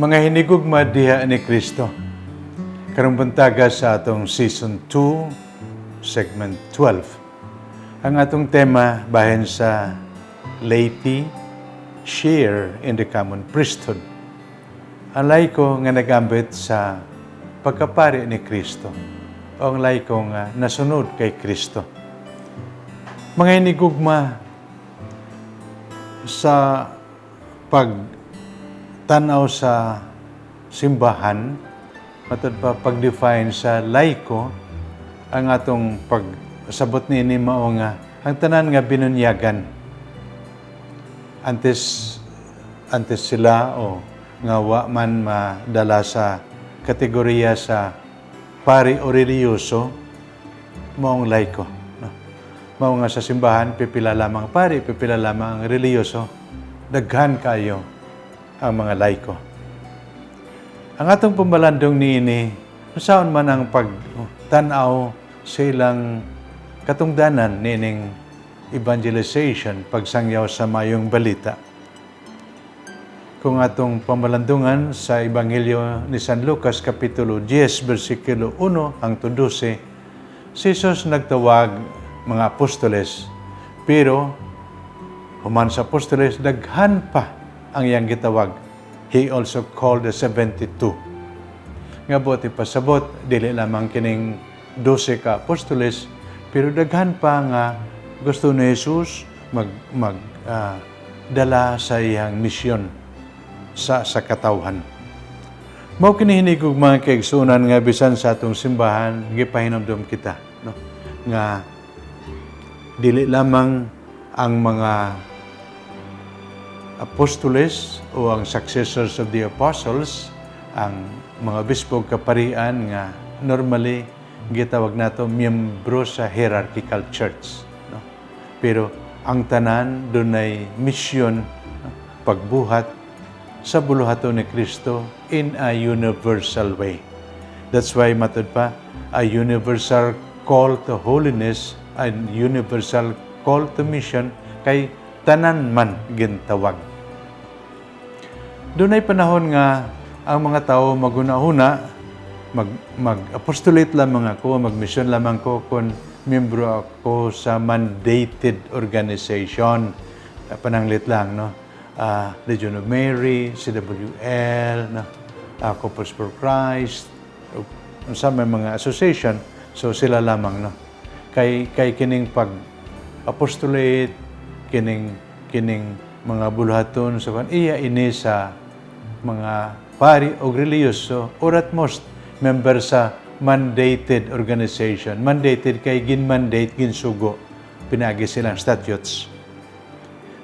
Mga hinigugma diha ni Kristo, karong buntaga sa atong Season 2, Segment 12. Ang atong tema bahin sa laity share in the common priesthood. Ang laiko nga nagambit sa pagkapari ni Kristo o ang laiko nga nasunod kay Kristo. Mga hinigugma, sa pag tanaw sa simbahan, matod pa pag-define sa laiko, ang atong pagsabot niini mao nga ang tanan nga binunyagan antes antes sila o nga wa man madala sa kategorya sa pari o relihiyoso, maong laiko, no? Mao nga sa simbahan pipila lamang pari, pipila lamang ang relihiyoso, daghan kayo ang mga laiko. Ang atong pamalandong niini, unsaon man ang pagtan-aw sa ilang katungdanan niining evangelization, pagsangyaw sa mayong balita? Kung atong pamalandungan sa Ebanghelyo ni San Lucas Kapitulo 10 versikulo 1 hangtod 12, si Jesus nagtawag mga apostoles, pero human sa apostoles, daghan pa ang iyang gitawag. He also called the 72. Nga buot ipasabot, dili lamang kining 12 ka apostoles, pero daghan pa nga gusto ni Jesus mag, mag dala sa iyang misyon sa katawhan. Mao kini, hinigugma mga kaigsuonan, nga bisan sa atong simbahan gipahinumdom kita, no, nga dili lamang ang mga apostoles o ang successors of the apostles, ang mga obispo ug kaparian nga normally gitawag nato miyembro sa hierarchical church, no? Pero ang tanan dunay misyon, no, pagbuhat sa buluhaton ni Kristo in a universal way. That's why matud pa a universal call to holiness and universal call to mission, kay tanan man gintawag. Dunay panahon nga ang mga tao maghuna-huna, mag-apostolate lamang ako, mag-mission lamang ko kung miyembro ako sa mandated organization. Pananglit lang, no? Legion of Mary, CWL, no? Couples for Christ, sa may mga association, so sila lamang, no? Kay kining pag apostolate, kining mga buluhaton sa kan iya ini sa mga pari o relihiyoso or at most member sa mandated organization. Mandated kay gin-mandate, ginsugo, pinaagi silang statutes.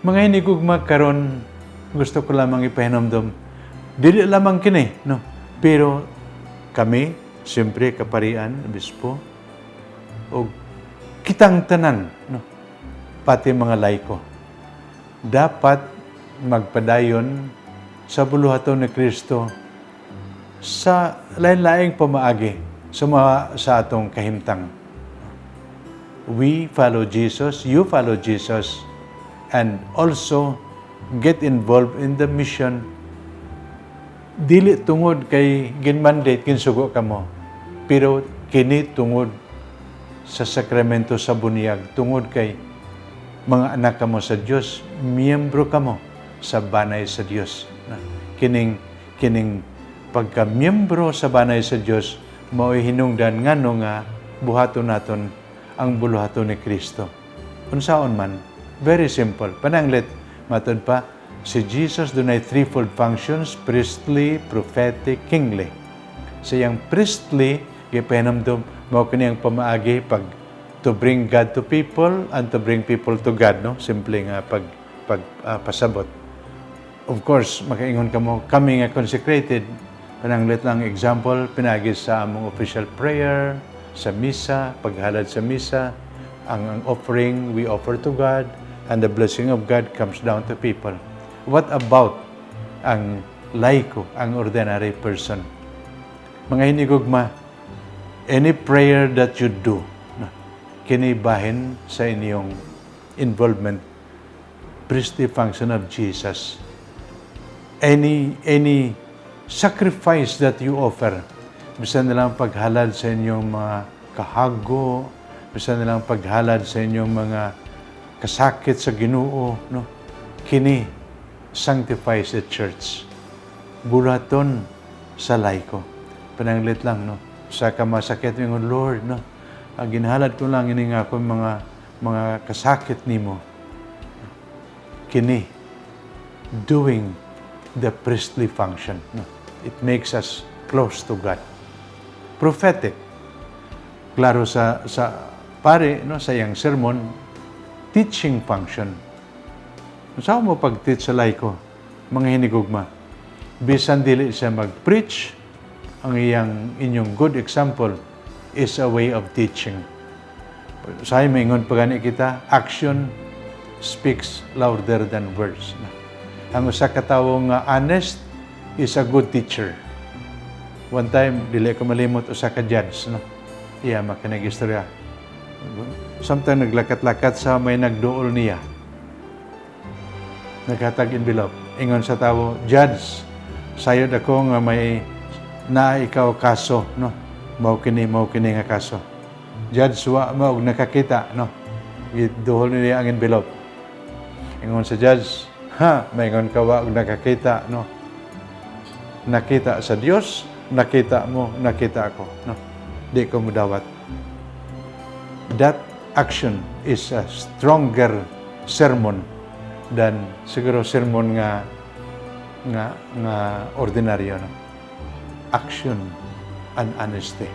Mga hinigugma, karon gusto ko lamang ipahinomdom, dili lamang kini, no? Pero kami, siyempre kaparian, obispo, o kitang tanan, no, pati mga laiko, dapat magpadayon sa buluhaton ni Kristo sa lain-laing pamaagi sa mga sa atong kahimtang. We follow Jesus, you follow Jesus, and also get involved in the mission. Dili tungod kay ginmandate, ginsugo kamo, pero kini tungod sa sakramento sa bunyag, tungod kay mga anak kamo sa Dios, miyembro kamo sa banay sa Dios. Na, kining pagka-miyembro sa banay sa Dios mao'y hinungdan ngano nga buhaton naton ang buluhaton ni Kristo. Unsaon man, very simple. Pananglit, matud pa, si Jesus dunay threefold functions: priestly, prophetic, kingly. Sa iyang priestly, gipahinumdum, mao kini ang pamaagi pag to bring God to people and to bring people to God, no? Simple nga pag pasabot. Of course, makaingon kamo, kami nga consecrated, pananglit lang example, pinaagi sa among official prayer, sa misa, paghalad sa misa, ang offering we offer to God, and the blessing of God comes down to people. What about ang laiko, ang ordinary person? Mga hinigugma, any prayer that you do, no, kini bahin sa inyong involvement, priestly function of Jesus. Any sacrifice that you offer, bisan na lang paghalad sa inyong mga kahago, bisan na lang paghalad sa inyong mga kasakit sa Ginoo, no? Kini sanctifies the church. Bulaton sa laiko. Pananglit lang, no? Sa kamasakit mo, "Lord, no? Ang ginhalad ko lang ini nga akong mga kasakit nimo." Kini doing the priestly function. No? It makes us close to God. Prophetic. Klaro sa pare, no, sa iyang sermon, teaching function. Unsa mo pag-teach sa laiko, mga hinigugma? Bisan dili siya mag-preach, ang iyang inyong good example is a way of teaching. Say maingon pa gani kita, action speaks louder than words. Ang usa ka tawo nga honest is a good teacher. One time, dili ko malimot, usa ka judge, no? Iya makinag-istorya. Sometimes naglakat-lakat sa may nagduol niya. Naghatag envelope. Ingon sa tawo, "Judge, sayod ako nga may naa ikaw kaso, no? Mao kini nga kaso." Judge, wa mao og nakakita, no? Giduhol niya ang envelope. Ingon sa judge, "Ha, maingon ka wa og nakakita, no? Nakita sa Dios, nakita mo, nakita ako, no? Di ko mudawat." That action is a stronger sermon than siguro sermon nga ordinaryo, no? Action and honesty.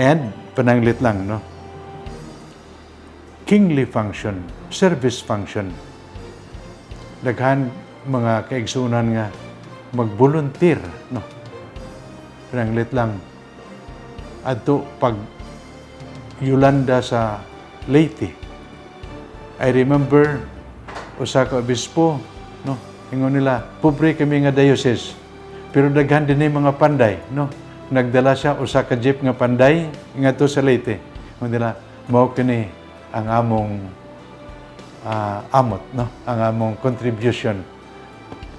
And pananglit lang, no? Kingly function, service function. Daghan mga kaigsunan nga mag-volunteer, no? Pananglit lang adto pag Yolanda sa Leyte. I remember usa ka obispo, no? Ingon nila, pobre kami nga diocese. Pero daghan din mga panday, no? Nagdala siya usa ka jeep nga panday ngadto sa Leyte. Ingon nila, mao kini ang among amot, no? Ang among contribution.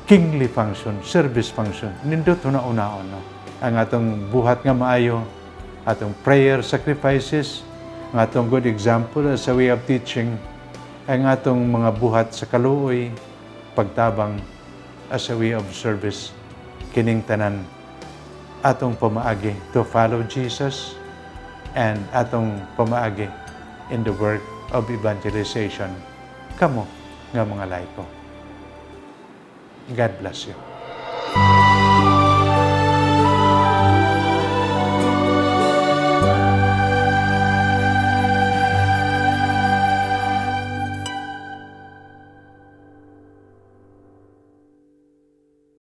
Kingly function, service function. Nindot huna-hunaon, no? Ang atong buhat nga maayo, atong prayer sacrifices, ang atong good example as a way of teaching, ang atong mga buhat sa kaluoy, pagtabang as a way of service, kining tanan atong pamaagi to follow Jesus and atong pamaagi in the work of evangelization, kamo nga mga laiko. God bless you.